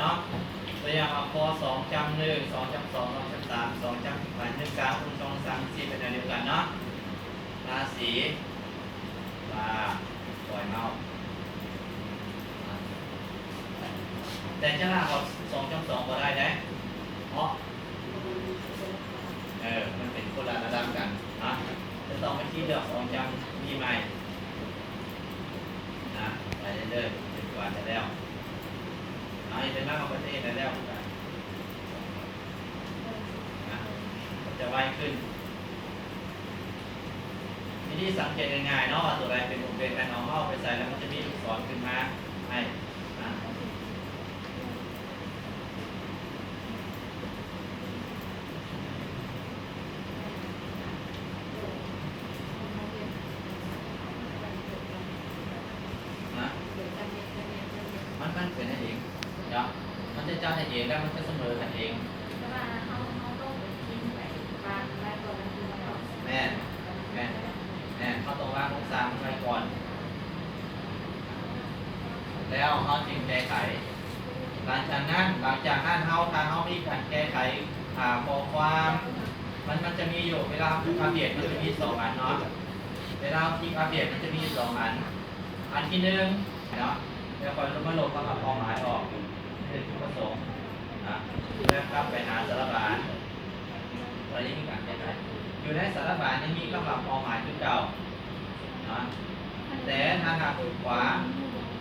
ເນາະ ຕົວຢ່າງວ່າ ຄ ສອງຈ້ຳໜຶ່ງ ສອງຈ້ຳສອງ ສອງຈ້ຳສາມ ສອງຈ້ຳໜຶ່ງ ສາມຄູນສອງ ສາມສີ່ ເປັນແນວດຽວກັນເນາະ ລາສີ ລາ ປອຍເມົາ ແຕ່ຈະລາກເອົາສອງຈ້ຳສອງບໍ່ໄດ້ເດ້ ເພາະ ເອີ ມັນເປັນຄົນລະລະດັບກັນນະ ຈະຕ້ອງໄປຄິດເລືອກສອງຈ້ຳນີ້ໃໝ່ນະ ໄປເລື້ອຍໆ ຈົນກວ່າຈະແລ້ວ ເອົາ ເຮັດໄປມາ ເຮົາກໍຈະເຮັດໄດ້ແລ້ວຄືກັນນະ ກໍຈະໄວຂຶ້ນ. ວິທີສັງເກດງ່າຍໆເນາະ ວ່າຕົວໃດເປັນບໍ່ເປັນ ແມ່ນເອົາເມົາໄປໃສ່ແລ້ວ ມັນຈະມີລູກສອນຂຶ້ນມາໃຫ້ນະ. ຮະ? ມັນ ມັນເປັນອັນເອງເນາະ ມັນຈະຈັດໃຫ້ເອງ ແລ້ວມັນຈະສະເໝີກັນເອງ. ແຕ່ວ່າເຮົາ ເຮົາຕ້ອງໄປພິມໄປວາງໄວ້ກ່ອນ ແມ່ນ ແມ່ນ ແມ່ນ ເຮົາຕ້ອງວາງອົງສາມັນໄວ້ກ່ອນ ແລ້ວເຮົາຈຶ່ງແກ້ໄຂ. ຫຼັງຈາກນັ້ນ ຫຼັງຈາກນັ້ນເຮົາ ຖ້າເຮົາມີການແກ້ໄຂ ອ່າ ຂໍ້ຄວາມ ມັນ ມັນຈະມີຢູ່ ເວລາເຮົາຄລິກອັບເດດ ມັນຈະມີສອງອັນເນາະ ເວລາເຮົາຄລິກອັບເດດ ມັນຈະມີຢູ່ສອງອັນ ອັນທີໜຶ່ງເນາະ ແລ້ວຂ້ອຍມາລົບຄຳວ່າເປົ້າໝາຍອອກ ເປັນຈຸດປະສົງນະ ແລ້ວກັບໄປຫາສາລະບານ ຕອນນີ້ມີການແກ້ໄຂ ຢູ່ໃນສາລະບານຍັງມີຄຳວ່າເປົ້າໝາຍຄືເກົ່ານະ ແຕ່ຖ້າຫາກຄລິກຂວາ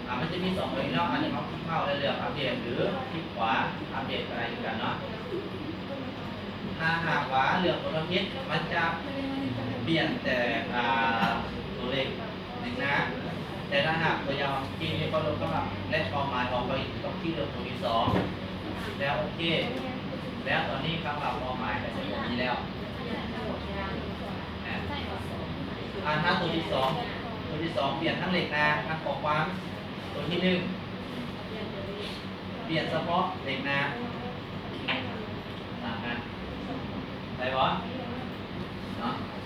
ອ່າ ມັນຈະມີສອງອັນເນາະ ອັນນີ້ເຮົາຄລິກເມົາສ໌ແລ້ວເລືອກອັບເດດ ຫຼື ຄລິກຂວາອັບເດດກໍໄດ້ຄືກັນເນາະ. ຖ້າຫາກວ່າເລືອກໂມໂນທິກ ມັນຈະປ່ຽນແຕ່ ອ່າ ຕົວເລກ ເລກໜ້າ ແຕ່ຖ້າຫາກຕົວຢ່າງທີ່ມີຄວາມລົງຄຳວ່າ ແລະ ຄວາມໝາຍອອກໄປ ຕ້ອງຄລິກເລືອກຕົວທີສອງ ແລ້ວໂອເຄ ແລ້ວຕອນນີ້ຄຳວ່າຄວາມໝາຍກໍຈະບໍ່ມີແລ້ວ. ອ່າ ຖ້າຕົວທີສອງ ຕົວທີສອງປ່ຽນທັງເລກໜ້າ ທັງຂໍ້ຄວາມ ຕົວທີໜຶ່ງປ່ຽນສະເພາະເລກໜ້າ ຕາມນັ້ນ ໄດ້ບໍ່? ເນາະ.